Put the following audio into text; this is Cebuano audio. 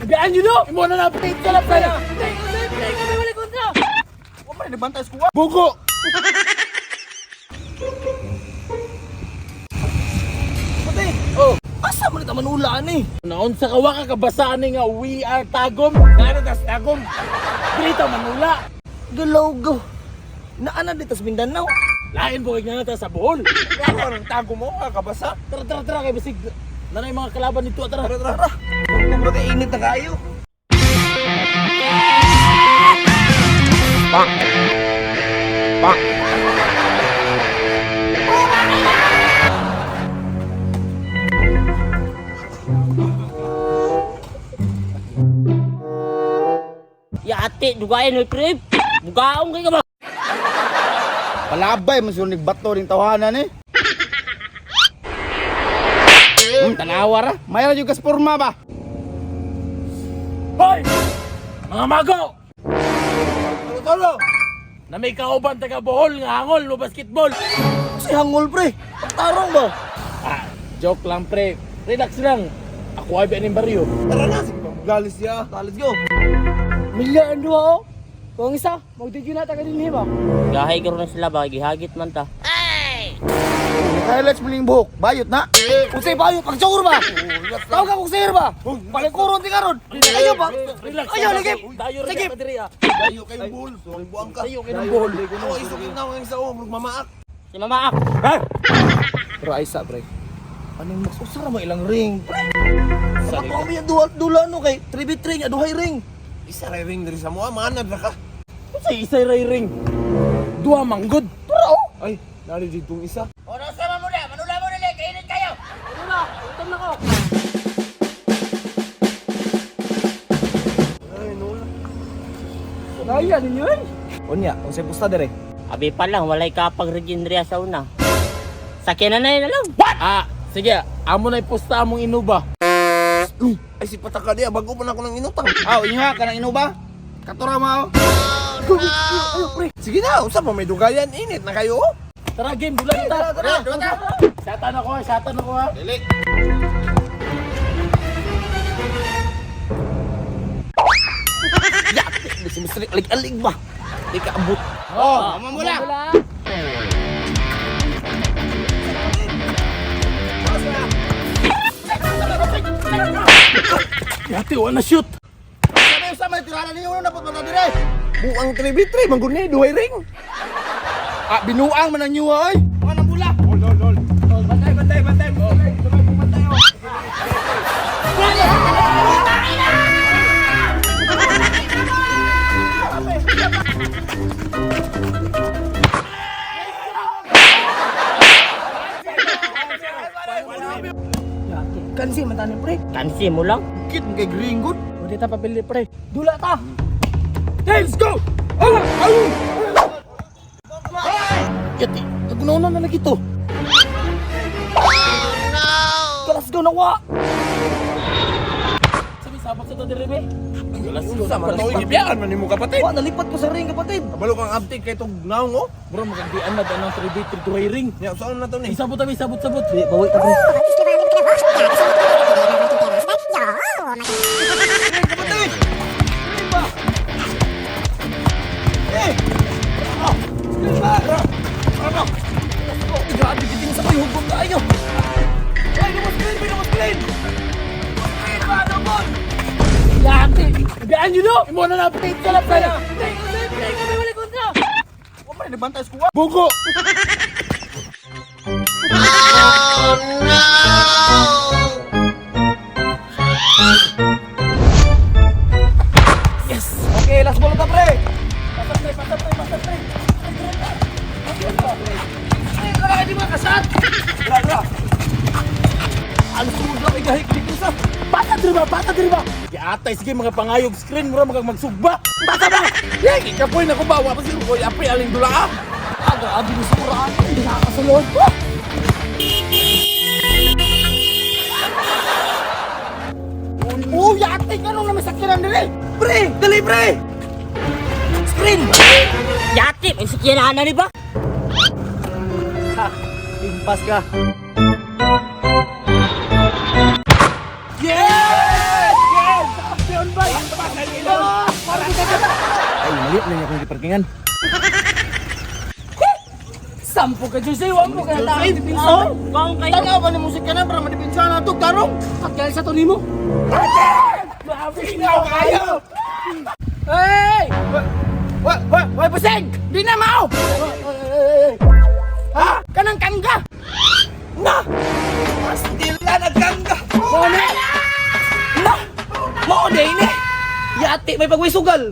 Biyaan nyo no! Imo na na-update ka lang pala! Pre, kami wala kontra. Wa man nibantay sa kuwa. Bugo! Pati. Oh. Asa man ta manulaan eh? Naon sa kawa ka kabasaan ni nga we are Tagum! Naano tas Tagum! Dito manula! Galaw go. Naana dito sa Mindanao. Lain po kay na sa Bohol! Ano ang tago mo kabasa? Tara tara tara kay basig nanay mga kalaban nito tara. Tara tara. Kung ba init na kayo? Yate, dugayan oy pre. Bugaong kay ka ba? Palabay man siguro nagbato ning tawanan eh. Tanawa ra. May ra jud kas porma ba? Hoy! Mga mago! Tolo. Na may kauban taga Bohol nga hangol no basketball. Si hangol pre. Tarong ba? Ah, joke lang pre. Relax lang. Ako ay biyanin baryo. Tara na sige galis siya. Tara, let's go. Milya ang duha oh. Kung isa, magdigyo na ta ka dinhi ba? Gahay karon na sila ba gihagit man ta. Highlights mo ning buhok. Bayot na. Unsay bayo pag sure ba? Tawag ka kung sir ba? Palikuron ti karon. Ayo ba? Relax. Ayo lagi. Tayo rin Sige. ka diri ah. Dayo kayong buhol. Sorry, buang ka. Tayo kayo ng Bohol. Ako, isukin na ako yung sa murag mamaak. Si Mama Ak. Pero ay sa pre. Anong mas usara mo ilang ring pre? Sa Sa kami ang duha dula no kay 3v3 nga duhay ring. Isa ray ring diri sa mua, maanad ra ka. Unsay isay ray ring? Duha manggod. Tara oh. Ay, nari ditong isa. Ano na? Utom na ko. Ay, no. Gaya ninyo eh. Unya, unsay pusta dire? Abi pa lang walay kapag regenria sa una. Sakyan na na lang. Ah, sige. Amo na iposta among inuba. Ay, si pataka diya, bago pa na ako ng inutang. Aw, inyo ka nang inuba? Katura mo. Ayo pre. Sige na, usa pa may dugayan, init na kayo. oh. Tara game, dulan ta. Tara, tara. Satan ako, ha. Satan ako ha. Dili. Yate, si Mr. Alig-alig ba? Di ka abot. Oh, amo mo lang. Yate, wala shoot. Sabi sa may tirana ninyo na pud dire. Buang 3v3, manggod ni duhay ring. Ah, binuang man ang nyuwa oy. Mga nang bula. Hol, hol, hol. Bantay, bantay, bantay. Bantay, bantay, oh. Kansi man tani pre. Kansi mo lang. Kit mo kay green good. Pwede ta pabili pre. Dula ta. Let's go! Ah! Ayo! Yate, nagunaw na lagi to. Let's go na wa. Sabi sabak sa to diri be. Unsa man to, gibiyaan man nimo kapatid. Wa nalipat ko sa ring kapatid. Kabalo kang abtik kay tog naong oh. Bro, magandian na danang 3v3 duhay ring. Nya, saan na to ni? Isabot tabi, sabot sabot. Di bawi ta pre. Ring kapatid. Ring ba? Eh. Ah, ring ba? Ano? Let's go. Grabe giting sa kayo hugong kayo. Ay, lumos clean, lumos clean. Clean ba, dumon? Yate, biyaan nyo no! Imo na na-update ka lang pala! Pre, kami wala kontra. Wa man nibantay sa kuwa. Bugo! Okay, last ball ta pre. Pasa pre, pasa pre, pasa pre! Pre, wala ka di makasat! Tara, tara. Ang sugod lang igahik dito sa. Pasa diri ba? Pasa diri ba? Giatay sige mga pangayog screen mura mag magsugba. Pasa ba? Yay, ikapoy na ko ba? Wa pa siguro ko api aling dula ah. Ah, grabe ni sura. Hindi nakakasulod. Ah! Oh, yate ka nung namasakyan dire. Pre, dali pre. Screen. Yate, may sakyan na ni ba? Ha, impas ka. Yes! Yes! bay. Ah, Ay, mali na niya kung giparkingan. Sampo ka Jose, wamo ka na tayo dipinsa. Kung kayo. Tanaw ba ni musika na para madipinsa na to tarong. Pagkal sa to nimo. Ikaw kayo! Hey! Wa wa wa buseng. Di na mao. Ha? Kanang kangga. Na! Pastila nagkangga. Mo na! Na! Mo day ni. Yati may pagwisugal.